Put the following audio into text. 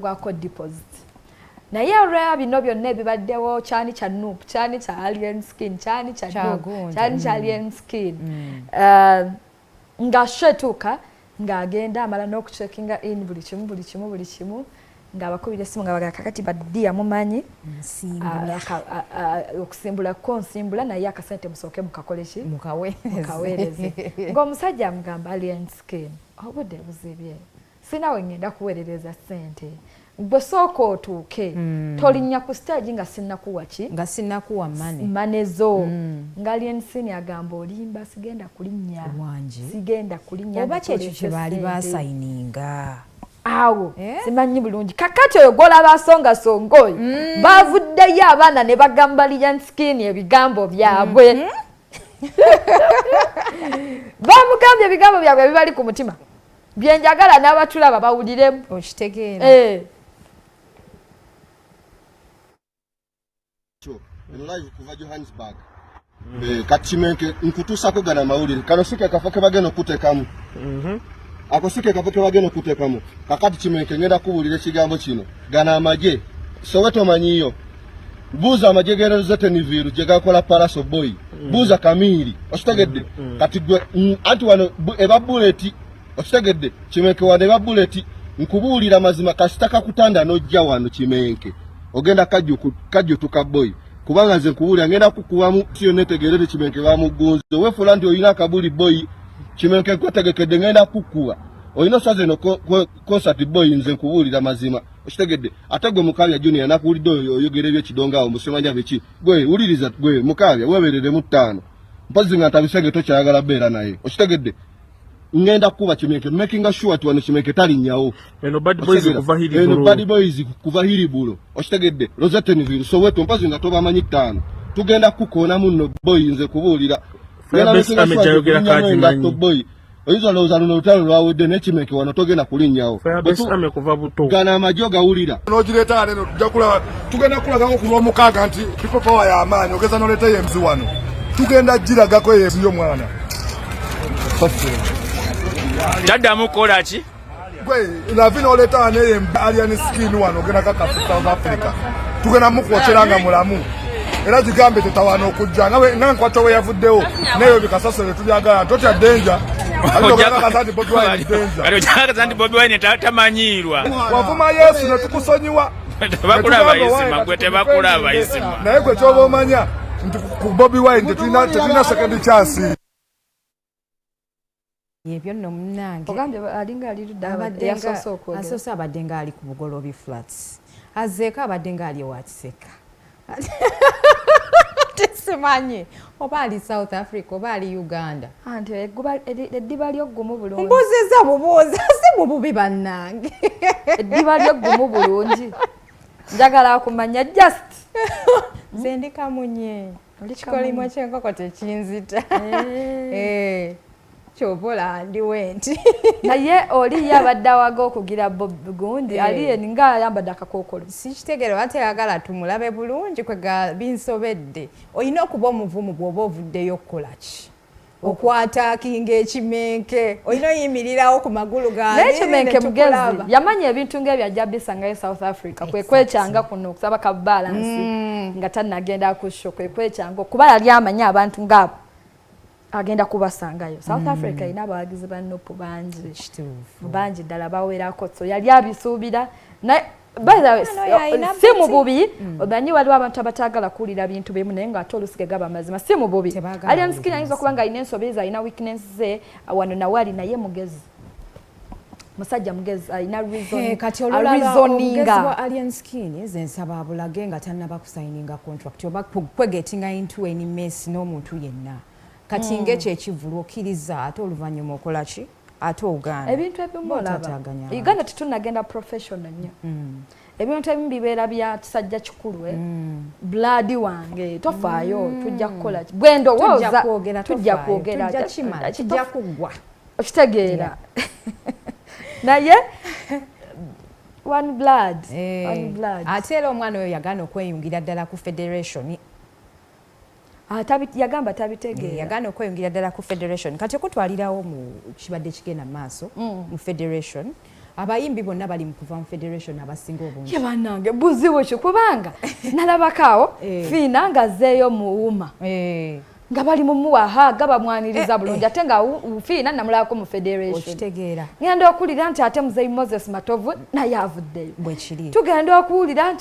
Gwako deposit, naye olwa bino byonna ebibaddewo, kyani kya NUP, kyani kya Alien Skin, kyani kya NUP, kyani kya Alien Skin, nga show etuuka ng'agenda amala n'okucheckinga in buli kimu, buli kimu, buli kimu, ng'abakubira essimu nga bagala, "Kakati baddiya mumanyi okusimbula ko nsimbula, naye akasente musooke mukakole ki, mukaweereze." Ng'omusajja amugamba, "Alien Skin, obudde buzibye, sinawe ngenda kuweerereza ssente, gwe sooka otuuke, tolinnya ku stage nga sinnakuwa ki, nga sinnakuwa money." Money zo. Nga Alien Skin agamba, "Olimba, sigenda kulinnya, sigenda kulinnya." Oba kyekyo kye baali basayininga? Awo, eh? Simanyi bulungi. Kakati oyo gwolaba asongasonga oyo, bavuddeyo abaana ne bagamba Alien Skin ebigambo byabwe. Bamugambye ebigambo byabwe ebibali ku mutima, byenjagala n'abatulaba bawuliremu. Okitegeera. Eh. Live kuva Johannesburg. Kati Kimenke, nkutuusako gana amawulire. Kano si ke kafo ke bagenda okuteekamu. Ako si ke kafo ke bagenda okuteekamu. Kakati Kimenke, ngenda kubuulira ekigambo kino. Gano amagye Soweto omanyiyo, buuza amagye gerozeteniville gye gakola Palaso boy. Buuza Kamiiri, okitegedde? Kati gwe anti wano eba bullet, okitegedde Kimenke? Wano eba bullet. Nkubuulira mazima, kasita kakutanda n'ojja wano Kimenke, ogenda kajjutuka boy, kubanga nze nkubuulira ngenda kukubamu si yonna etegeere Kimenke bamugunze. Weefuula nti olina akabuli boy, Kimenke nkwetegekedde, ngenda kukuba. Olina osaza eno concert boy, nze nkubuulira mazima, okitegedde? Ate gwe Mukabya Junior, nakuwulidde oyo oyogera ebyekidongo awo, musimanya biki. Gwe wuliriza, gwe Mukabya, weebereremu ttaano mpozi nga ntabisenge tokyayagala beera naye, okitegedde? Ngenda kuba Kimenke, making sure ti wano Kimenke talinnyawo. Eno Bad Boys kuva Eno Hillbrow. Bad Boys kuva Hillbrow, okitegedde? Rosettenville, Soweto, mpozi nga tobamanyi ttaano, tugenda kukoona muno boy, nze kubuulira. Firebase Army gyayogera kagimanyi. Boy, oyinza olowooza luno olutalo lwawedde, n'Ekimenke wano togenda kulinnyawo. Firebase Army kuva buto. Gano amagye ogawulira? N'ogireeta wano eno, tujja kulaba, tugenda kulagako ku Lwomukaaga nti People Power y'amaanyi. Ogeza n'oleeta eyo emzi wano, tugenda giragako eyo enzi y'omwana. Taddamu kukola ki? Gwe lavi n'oleeta wano eyo Alien Skin wano, ogenda kakasa South Africa tugenda mukwokyera nga mulamu. Era gigambe tetawaana okujja nga nkwata we yavuddewo neyo bikasasiro tubyagala. Totya danger, ate nti Bobi Wine danger. Kati ojakakasa nti Bobi Wine tamanyiirwa. Wavuma Yesu ne tukusonyiwa. Tebakulaba Isima, gwe tebakulaba Isima. Naye gwe kyoba omanya nti ku Bobi Wine tetulina second chance. Ebyo nno munnange. Ogambye alinga ali ludda? Abadde yasoose okwogera. Asoose abadde nga ali ku Bugolobi Flats, azzeeko abadde nga ali ewa Kiseka. Tesimanyi oba ali South Africa oba ali Uganda. Anti eddiba lyoggumu bulungi. Mbuuziza bubuuza, si mu bubi bannange. Eddiba lyoggumu bulungi, njagala kumanya just. Nze ndi kamunye. Oli Kikolimo ky'enkoko tekinzita. Eh. Eh, kyova olaba ndiwe nti. Naye oli ye abadde awaga okugira Bob gundi. Eh. Alien nga ayambadde akakookolo. Sikitegeera oba teyagala tumulabe bulungi. Kwega binsobedde. Olina okuba omuvumu bw'oba ovuddeyo okukola ki, okwataakinga ekimenke, olina oyimirirawo ku magulu Naye gaabiri Kimenke ne mugezi. tukulaba. Yamanya ebintu ng'ebyo ajja bisangayo South Africa. Kwe kwekyanga kuno okusaba ka balance nga tannagenda ku show, kwe kwekyanga kuba yali amanyi abantu ngaabo agenda kubasangayo South Africa. Erina abawagizi ba NUP bangi. Kituufu. Bangi ddala, bawerako, so yali abisuubira. Naye by the way, Omwana oyo alina si mu buti. bubi. Omanyi waliwo abantu abataagala kuwulira bintu bimu, naye ng'ate olusi gaba mazima, si mu bubi. Tebaagala Alien Skin kuwulira. ayinza okuba nga alina ensobi ze, alina weakness ze wano nawali, naye mugezi, musajja mugezi, alina reason. Eh, kati olulala obugezi Areasoninga. bwa Alien Skin ze nsaba abulage nga tannaba kusayininga contract oba kwegetinga into any mess n'omuntu yenna. Kati ng'ekyo ekivulu okkiriza, ate oluvannyuma okola ki? Ate ogaana. Ebintu ebimu olaba Otaataaganya abantu. Uganda tetunnagenda professional nnyo. Ebintu ebimu bibeera bya kisajja kikulu, eh? Blood wange, tofaayo, tujja kukola ki, bwe Tujja ndowooza. kwogera. Tujja Tofaayo, kwogera. tujja kimala, kijja kuggwa. Okitegeera? Naye one blood, Eh, one blood. Ate era omwana oyo yagaana okweyungira ddala ku federation. Ah, yagamba tabitegeera. Yagaana okweyungira ddala ku federation. Kati okutwalirawo mu kibadde kigenda mu maaso mu federation. Abayimbi bonna bali mu kuva mu federation, abasinga obungi. Ye bannange, buzibu ki? Kubanga nalabako awo Fiina ng'azzeeyo mu UMA nga bali mumuwahaga, bamwaniriza bulungi, ate nga Fiina namulabako mu federation. Okitegeera? Ngenda okuwulira nti ate Muzeyi Moses Matovu naye avuddeyo. Bwekiri. Tugenda okuwulira nti